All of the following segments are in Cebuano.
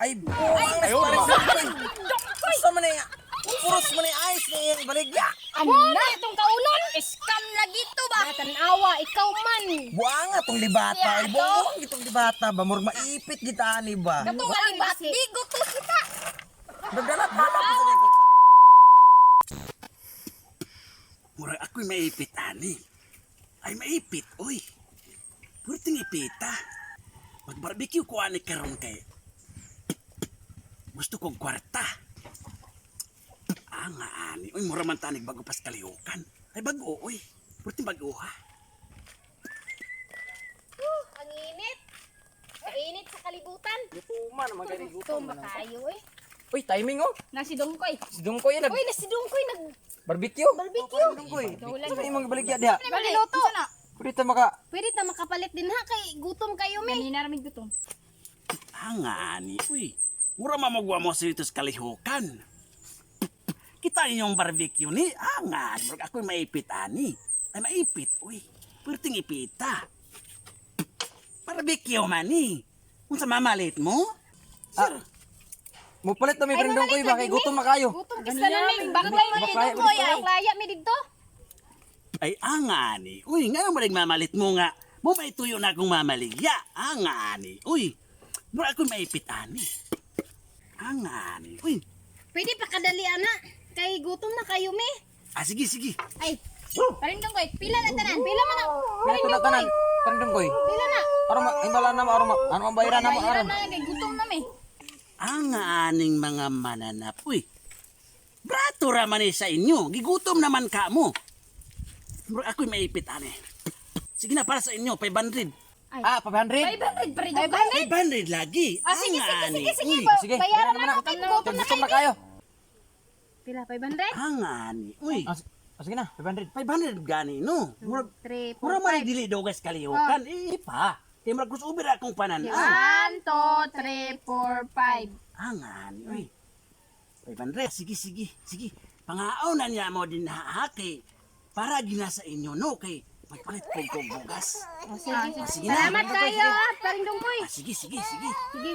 Ay, buang na si Dongkoy. Sa man niya. Puros man ni ice na iyang baligya. Ano na itong kaunon? Scam lagi to ba? Tanawa, ikaw man. Buang nga tong libata. Ay, buang gitong libata ba? Murag maipit kita ani ba? Katong alibat, di gusto kita. Nagdalat hala pa sa likod. Murag ako'y maipit ani. Ay maipit, oy. Puro ipita. Mag-barbecue ko ani karon kay. Gusto kong kwarta. Ah, nga ani. Uy, mura man tanig bago pas kalihukan. Ay bago, oy. Puro bago ha. Ang init. Kainit sa kalibutan. Gutuman naman kay Gutom ba kayo eh? Uy, timing oh. Nasi Dongkoy. Si Dungkoy yan, Uy, nasi Dongkoy nag barbecue. barbecue. Dungkoy. Sa imong baligya diha. Ano luto? Pwede ta maka Pwede ta makapalit din ha kay gutom kayo mi. Ganina ra mig gutom. Ah, nga ani, uy. Mura mamagwa mo sa dito sa kalihukan. Kita inyong barbecue ni. Ah, nga ani. Murag ako'y maipit ani. Ay maipit, uy. Puro ipita. Barbecue man ni. Unsa mamalit mo? Sir, mupalit na mi friend Dungkoy ba kay gutom na kayo. Gutom kisa na mi. Baklay mi Baklay, dito ay. Baklaya mi dito. Ay, ang ani. Uy, nga mo mamalit mo nga. Mo may tuyo na akong mamaligya. Ang ani. Uy, mura ako'y maipit ani. Ang ani. Uy, Pwede pa kadali ana kay gutom na kayo mi. ah, sige, sige. Ay. Parin Dongkoy, pila na tanan. Pila man na. Pila Parin to na tanan. Dongkoy. Friend Dungkoy. Pila na. Aron ma imbala na mo aron ma ano ang bayaran na mo Bayaran aron. na kay gutom na mi. Ang aning mga mananap. Uy, brato raman eh sa inyo. Gigutom naman ka mo. Mura ako'y maipit ani. Sige na, para sa inyo, 500. Ah, 500. 500 pa rin Dongkoy. 500 lagi. Ah, sige, Ang sige, ani. sige, sige. Uy, Sige. Bayaran bayaran na ko kay gutom na Gutom na kayo. kayo. Pila 500? Ang ani. Uy, Ah, sige na, 500. 500 gani, no? Murag, 3, mura man dili daw guys kalihukan. Eh, pa. Kay murag crossover akong pananan. 1, 2, 3, 4, 5. Ang ani, uy. 500. Sige, sige, sige. Pangaon na niya mo din hahaki. Para gina sa inyo, no? Kay magpalit kong kong bugas. Sige. Ah, sige na. Salamat kayo, ah, Paring Dongkoy. Ah, sige, sige, sige. Sige.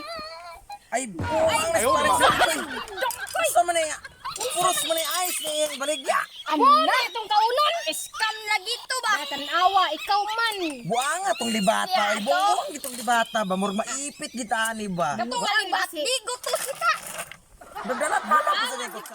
Ay, buang na si Dongkoy. Sa man niya. Puros man ni ice na iyang baligya. Ano na itong kaunon? Scam lagi to ba? Tanawa, ikaw man. Buang nga tong libata. Ay, buang gitong libata ba? Murag maipit kita ani ba? Katong alibat, di gusto kita. Nagdalat hala pa sa likod.